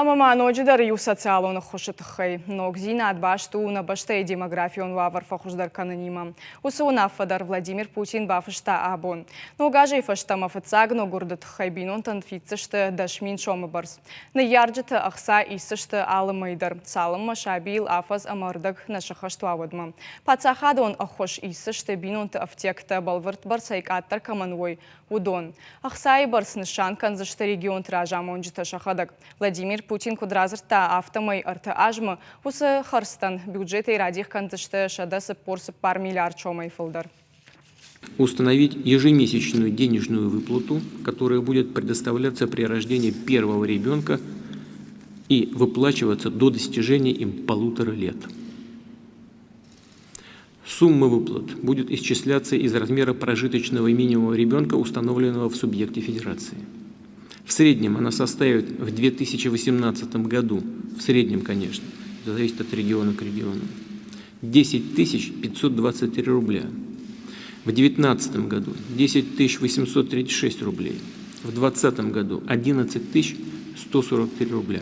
Ӕмӕ ма ноджыдӕр иу социалон ӕххуысы тыххӕй. Ногдзинад баст у нӕ бӕстӕйы демографион уавӕр фӕхуыздӕр кӕнынимӕ. Уыцы уынаффӕ дӕр Владимир Путин бафыста абон. Ног азӕй фӕстӕмӕ фыццаг ноггуырды тыххӕй бинонтӕн фиддзысты 10 000 сомы бӕрц. Ныййарджыты ӕхца исдзысты алы мӕй дӕр, цалынмӕ сабийыл афӕдз ӕмӕ ӕрдӕг нӕ сыххӕст уа, уӕдмӕ. Паддзахадон ӕххуыс исдзысты бинонты ӕфтиӕгтӕ бӕлвырд бӕрцӕй къаддӕр кӕмӕн уой, уыдон. Ӕхцайы бӕрц нысан кӕндзысты регионты разамонджытӕ сӕхӕдӕг. Владимир Путин куыд радзырдта, афтӕмӕй ӕртӕ азмӕ уыцы хӕрдзтӕн бюджетӕй радих кӕндзысты 144 миллиард сомӕй фылдӕр. Установить ежемесячную денежную выплату, которая будет предоставляться при рождении первого ребенка и выплачиваться до достижения им полутора лет. Сумма выплат будет исчисляться из размера прожиточного минимума ребенка, установленного в субъекте федерации. В среднем она составит в 2018 году, в среднем, конечно, это зависит от региона к региону, 10 523 рубля. В 2019 году 10 836 рублей. В 2020 году 11 143 рубля.